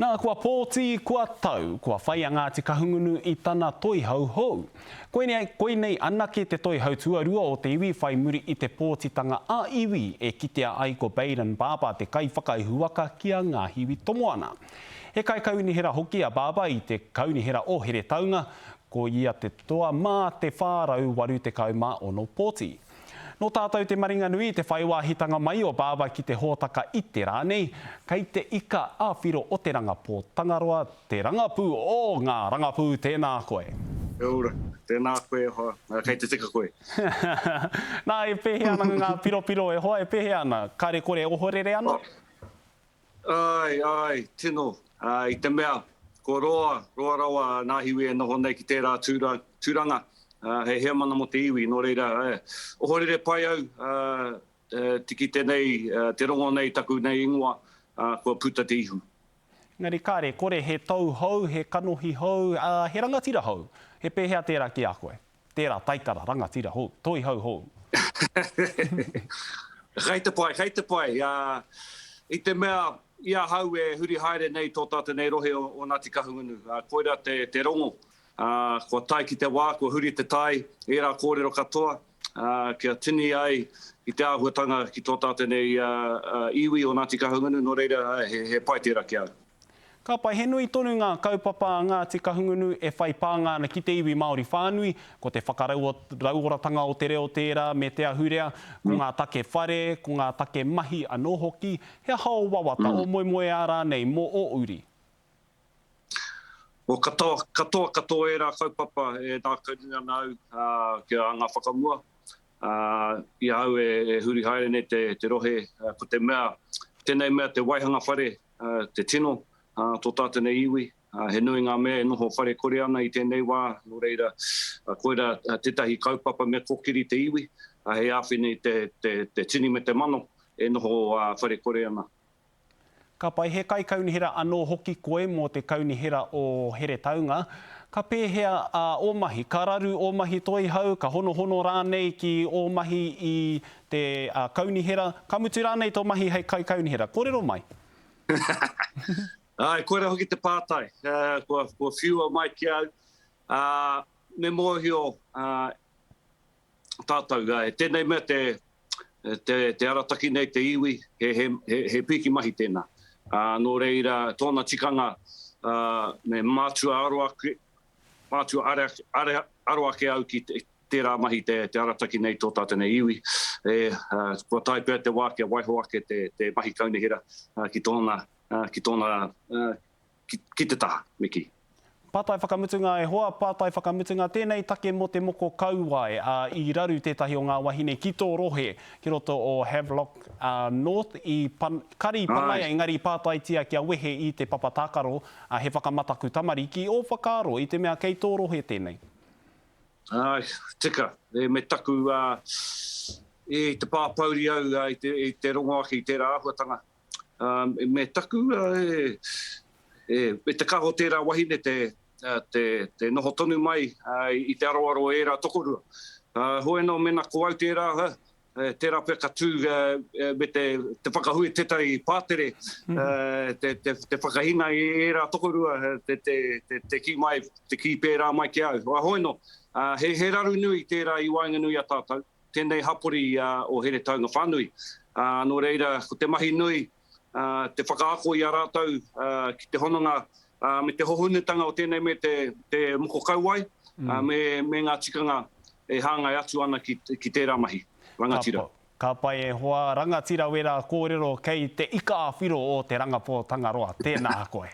Nā, kua pōti, kua tau, kua whai a Ngāti Kahungunu i tana toihau hou. Koinei, koinei anake te toihau tuarua o te iwi whai muri i te pōtitanga ā-iwi e kitea ai ko Bayden Barber te kaiwhakaihuwaka ki a Ngāhiwi Tomoana. He kaikaunihera hoki a Barber i te Kaunihera o Heretaunga, ko ia te toa mā te 486 pōti. Nō tātou te maringanui i te whai wāhitanga mai o Barber ki te hōtaka i te rā nei, kei te ika ā-whiro o te rangapō Tangaroa, te rangapū o ngā rangapū tēnā koe. Kia ora, tēnā koe e hoa, kei te tika koe. Nā, e pēhea ana ngā piropiro e hoa, e pēhea ana? Kāre kore e ohorere ana? Āe, āe, tino. I te mea, kua roa, roa rawa a Ngāhiwi e noho nei ki tērā tūra, tūranga, hei heamana mō te iwi, nō reira, ohorere pai au te kite nei, te rongo nei taku nei ingoa, kua puta te ihu. Engari kāre, kore he tou hou, he kanohi hou, ā, he rangatira hou. He pēhea tērā ki a koe? Tērā taitara, rangatira hou, toihau hou. Kei te pai, kei te pai. I te mea, i ahau e huri haere nei tō tātou nei rohe o Ngāti Kahungunu, koirā te rongo. Kua tae ki te wā, kua huri te tai, ērā kōrero katoa, kia tini ai i te āhuatanga ki tō tātou nei iwi o Ngāti Kahungunu, nō reira, he pai tērā ki a au. Ka pai, he nui tonu ngā kaupapa a Ngāti Kahungunu e whai pānga ana ki te iwi Māori whānui, ko te whakarauoratanga o te reo tērā me te ahurea, ko ngā take whare, ko ngā take mahi anō hoki. He aha ō wawata, ō moemoeā rānei mō ō uri? O katoa, katoa, katoa ērā kaupapa e nākaunui ana au kia anga whakamua. I ahau e huri haere nei te rohe, ko te mea, tēnei mea te waihanga whare, te tino tō tātou nei iwi. He nui ngā mea e noho whare kore ana i tēnei wā, nō reira, koirā tētahi kaupapa me kōkiri te iwi hei āwhina i te tini me te mano e noho whare kore ana. Ka pai, he kaikaunihera anō hoki koe mō te kaunihera o Heretaunga. Ka pēhea ō mahi? Ka raru ō mahi toihau, ka honohono rānei ki ō mahi i te kaunihera, ka mutu rānei tō mahi hei kaikaunihera? Kōrero mai. Āe, koirā hoki te pātai kua whiua mai ki au. Me mōhio tātou, tēnei mea te arataki nei te iwi, he pīki mahi tēnā. Nō reira, tōna tikanga me mātua aro ake, mātua aro ake au ki tērā mahi te arataki nei tō tātou nei iwi, e, kua tae pea te wā kia waiho ake te, te mahi kaunihera ki tōna, ki tōna, ki, ki te taha, me kī. Pātai whakamutunga e hoa, pātai whakamutunga, tēnei take mō te moko kauae, ā, i raru tētahi o ngā wahine ki tō rohe, ki roto o Havelock North, i pan, kari panaia, engari i pātaitia kia wehe i te papa tākaro, ā, he whakamataku tamariki, ō whakaaro i te mea kei tō rohe tēnei? Āe, tika. Me taku, i te pāpouri au i te rongo ake i tērā āhuatanga. Me taku, e te kaho tērā wahine te noho tonu mai i te aroaro o ērā tokorua. Hoi anō, mēnā ko au tērā, Tērā pea ka tū me te whakahue tētahi pātere, te whakahina i ērā tokorua, te kī mai, te kī pērā mai ki a au. Hoi nō, he raru nui tērā i waenganui i a tātou, tēnei hapori o Heretaunga whānui. Nō reira, ko te mahi nui, te whakaako i a rātou ki te hononga me te hohonutanga o tēnei me te moko kauae, me ngā tikanga e hāngai atu ana ki, ki tērā mahi. Rangatira. Ka pai e hoa, rangatira wera kōrero kei te ika-a-whiro o te rangapō Tangaroa. Tēnā koe.